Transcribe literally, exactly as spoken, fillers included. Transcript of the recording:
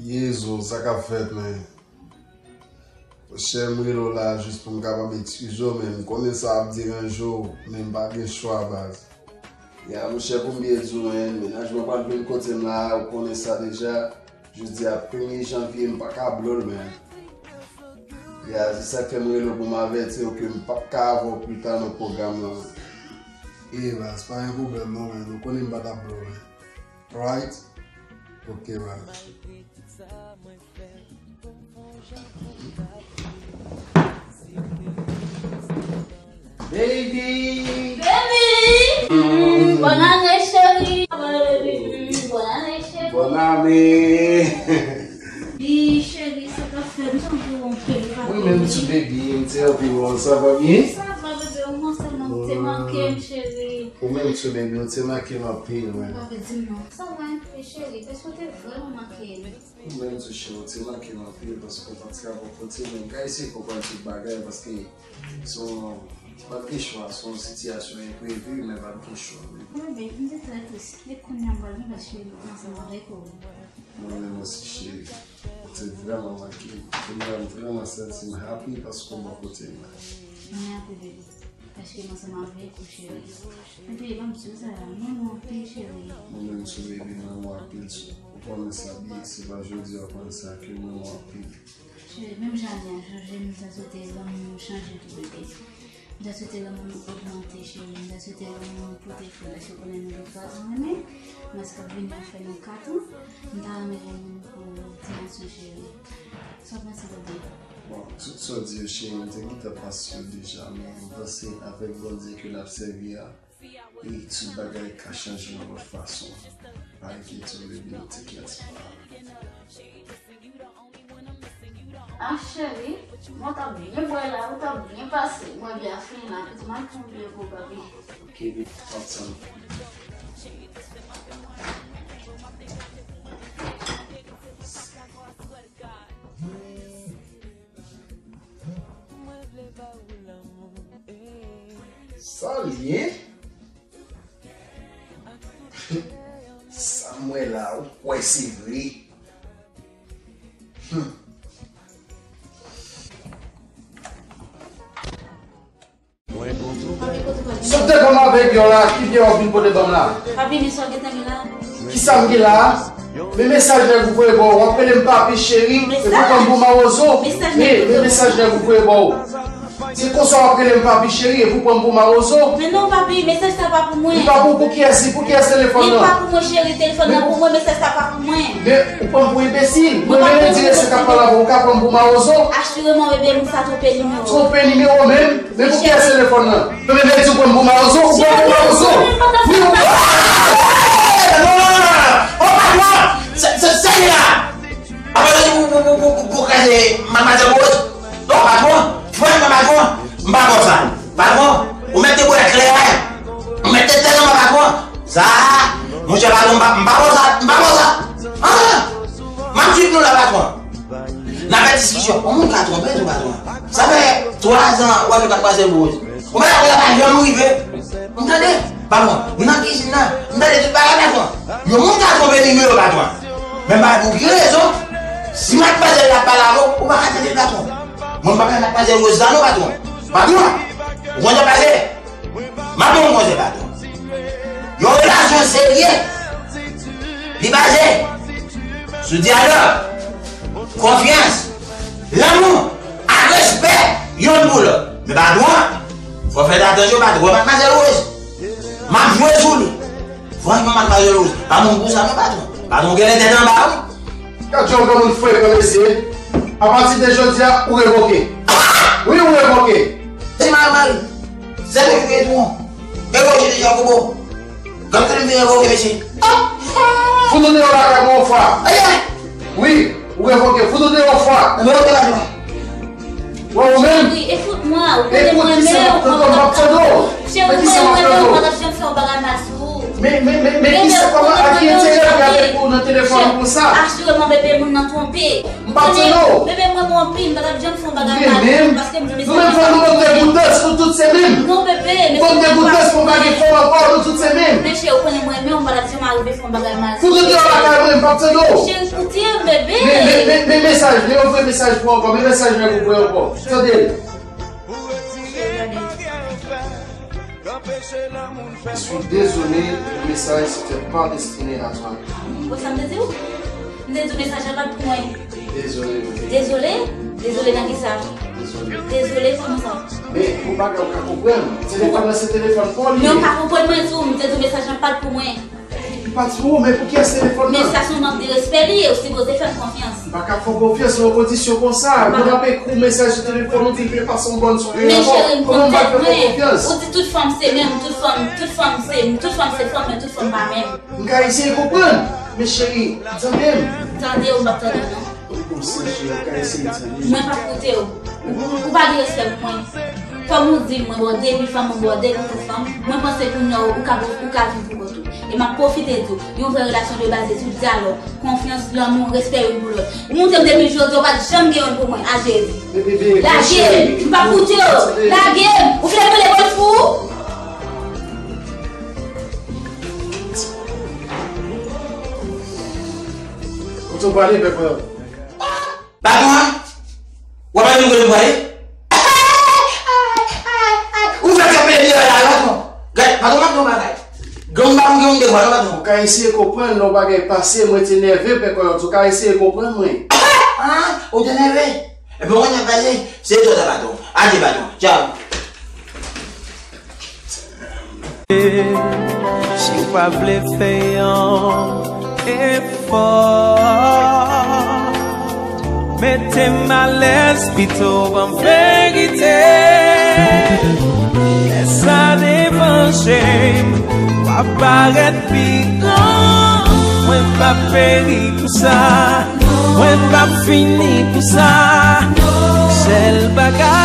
Yezo, sa k ap fèt, men? Monchè, m rele w la jis pou m kapab eskize w, men m konnen sa ap deranje w, men m pa gen chwa, baz. Ya, monchè, pou m byen di w, men, mennaj mwen pral vin kote m la, ou konnen sa deja. Jodi a premye janvye, m pa ka blow l, men. Ya, se sa k fè m rele w pou m avèti w ke m p ap ka avè w pita nan pwogram lan. E, baz, pa gen pwoblèm non, men. Ou konnen m pa t ap blow, men. Right? Ok, baz. Baby! Baby! Mm, bòn ane, cheri! Bòn ane, baby! Mm, bòn ane, cheri! Bòn ane! Bi, cheri, sa k ap fèt? M santi w anpil, papi. Wi, men m sou baby, m te anvi wè w, sa va byen? Sa va, bebe, ou mwen sèlman, ou te manke m, cheri. Ou menm tou, baby, ou te manke m anpil, wi. Papi, di m non. Sa va anpil, cheri, paske w te vrèman manke m. Ou menm tou, cheri, ou te manke m anpil, paske w pa t ka bò kote, men m ka eseye konprann tout bagay, paske se yon, pa t gen chwa, se yon sitiyasyon enprevi, men pa t gen chwa, men. Wi, baby, m te trè tris. E kounye a, m pral vin, paske m ansanm avèk ou. Mwen menm osi, cheri. Ou te vrèman manke m. Kounye a, m vrèman santi m happy paske w bò kote m la. Mwen happy, baby. Paske m ansanm avèk ou, cheri. Epi, ban m di w sa, mwen renmen w anpil, cheri. Mwen menm tou, baby, mwen renmen w anpil tou. Ou konnen sa, bi, se pa jodi a w konn sa ke mwen renmen w anpil. Cheri, menm jan ane a chanje, m ta swete lanmou nou chanje tou, bebe. M ta swete lanmou nou ogmante, cheri. M ta swete lanmou nou pote fre, paske w konnen nou gen twa zan renmen. Mas k ap vini ap fè nou kat an. M ta renmen renmen nou pou ti gason, cheri. Sa w panse, bebe? Bon, tout sa w di yo, cheri, m te gentan panse yo deja, men m panse avèk Bondye ke n ap sèvi a, e tout bagay ka chanje yon lòt fason. Pa enkyete w, bebe, m te gentan. Ah, cheri, mwen t ap byen bwè la, ou t ap byen pase. Mwen byen fini la, pitit mwen konbyen pou papi. Ok, baby, m ap tann. Sa l ye? Sa m wè la, ou kwè se vre? Hmm. Sot devan m avèk yo la, ki pye w ap vin pote ban m la? Papi, men sa w gentan gen la? Kisa m gen la? Men mesaj nèg ou voye ba w, w ap rele m papi cheri, epi w pran m pou mawozo. Men, men mesaj nèg ou voye ba w. Se konsa w ap rele m papi cheri, epi w pran m pou mawozo. Men non, papi, mesaj sa pa pou mwen. Li pa pou, pou kiyès li? Pou kiyès telefòn nan? Li pa pou mwen, cheri, telefòn nan pou mwen, mesaj sa pa pou mwen. Men ou pran m pou enbesil. Mwen menm, mwen di se k ap pale avè w, ou ka pran m pou mawozo. Asireman, bebe, moun sa twonpe nimewo. Twonpe nimewo menm? Men pou kiyès telefòn nan? Mwen menm, mwen di w pran m pou mawozo, ou pran m pou mawozo. Wi, ou... Oh, patwon! Se, se, se li la! Apa w di pou, pou, pou, pou, pou, pou kraze Madmwazèl Rose? Non, patwon, franchman, patwon, m pa ba w sa. Patwon, ou mèt te bwè klè a. Ou mèt te tèlman, patwon. Sa, monchè patwon, m pa, m pa ba w sa, m pa ba w sa. Ah! M ap swiv nou la, patwon. N a fè diskisyon. Yon moun ka twonpe tou, patwon. Sa fè twa zan w ap fè Madmwazèl Rose. Ou pa wè la pa janm rive. M tande, patwon, m nan kizin nan, m tande tout bagay, patwon. Yon moun ka twonpe nimewo, patwon. Men m pa pou ki rezon, si Madmwazèl la pale avè w, ou pa ka tande l, patwon. Mwen, m pa bay Madmwazèl Rose la non, patwon. Patwon, ou konn sa k pase? M ap ba w yon konsèy, patwon. Yon relasyon serye, li baze sou dyalòg, konfyans, lanmou, ak respè yonn pou lòt. Men patwon, fò w fè atansyon, patwon, Madmwazèl Rose. M ap jwe sou li. Franchman, Madmwazèl Rose, pa moun pou sa non, patwon. Patwon genlè tèt anba, wi. Gad jan yon granmoun frekan, mesye. Apati de jodi a, ou revoke. Wi, ou revoke. Se mal, mal. Se mwen ki peye tou. Revoke deja, Kobo. Gad kote m vin revoke, mesye. Fout ou deyò lakay mwen yon fwa. Ayayay. Wi, ou revoke. Fout ou deyò yon fwa. Revoke la, non. Wè ou menm? Cheri, e fout mwen, ou konnen mwen renmen w, mwen p ap janm fè yon bagay mal sou ou. Men, men, men, men kisa, kòman, a ki enterè ou gen avèk ou nan telefòn konsa? Asireman, bebe, moun nan twonpe. M p ap tande w. Bebe, mwen renmen w anpil, m pa t ap janm fè yon bagay mal sou ou, paske m di w, mesye, nou menm fò nou konn degoutans, nou tout se menm. Non, bebe, men konn degoutans, pou m pa gen kòb ankò, nou tout se menm. Men cheri, ou konnen mwen renmen w, m pa t ap janm arive fè yon bagay mal sou ou. Fout ou deyò lakay mwen. M p ap tande w. Cheri, koute m, bebe. Men, men, men, men mesaj, men yon vre mesaj pou ankò, men mesaj mwen pou ankò. Tande l. Cheri, gade. Je suis désolé, le message c'était pas destiné à toi. Bon, sa m te di w? M te di w mesaj la pa t pou mwen. Dezole, bebe. Dezole? Dezole nan ki sa? Dezole. Dezole kòman sa? Men, yon bagay ou ka konprann. Telefòn nan se telefòn pa w li ye. Men ou pa konprann mwen tou, m te di w mesaj la pa t pou mwen. Li pa t pou ou, men pou kiyès telefòn nan? Men sa se yon mank de respè li ye, ou sipoze fè m konfyans. M pa ka fè w konfyans nan yon kondisyon konsa. Mwen ap ekri w mesaj sou telefòn, ou di l vle pase yon bòn sware ankò. Men cheri, m konn tèt mwen. Kòman m pral fè w konfyans? Ou di tout fanm se menm, tout fanm, tout fanm se, tout fanm se fanm, men tout fanm pa menm. M ka eseye konprann, men cheri, tande m. Tande w, m p ap tande w non. Ou konn sa cheri, m ka eseye tande m. Mwen p ap koute w. Ou, ou pa gen respè pou mwen. Kòm ou di m, mwen ba w de mi fanm, mwen ba w de mi fanm. Mwen panse kounye a ou ka, ou ka viv pou kont ou. E m ap pwofite di w, yon vrè relasyon dwe baze sou dyalòg, konfyans, lanmou, respè youn pou lòt. Ou montre m depi jodi a, ou pa t janm gen youn pou mwen, a Jezi. Lage m, m p ap koute w. Lage m. Ou vle m rele bòl fou? Kote w prale, pèpè? Baton an? W ap ale m kote m prale? Ou fè kè peye biyè la, baton. Gad, baton, m ap di yon bagay. Gen yon baton, gen yon devwa, non, baton. Ou ka eseye konprann lè yon bagay pase, mwen te nève, pèpè, ou ka eseye konprann mwen. Ah, ou te nève? Ebyen, mwen nève pase, se to sa, baton. Adye, baton. Tchaw. Si w pa vle fè yon efò, mete m alèz pito ban m verite. Lè sa devanje m, w ap parèt pi gran. Mwen p ap peri pou sa, mwen p ap fini pou sa. Sèl bagay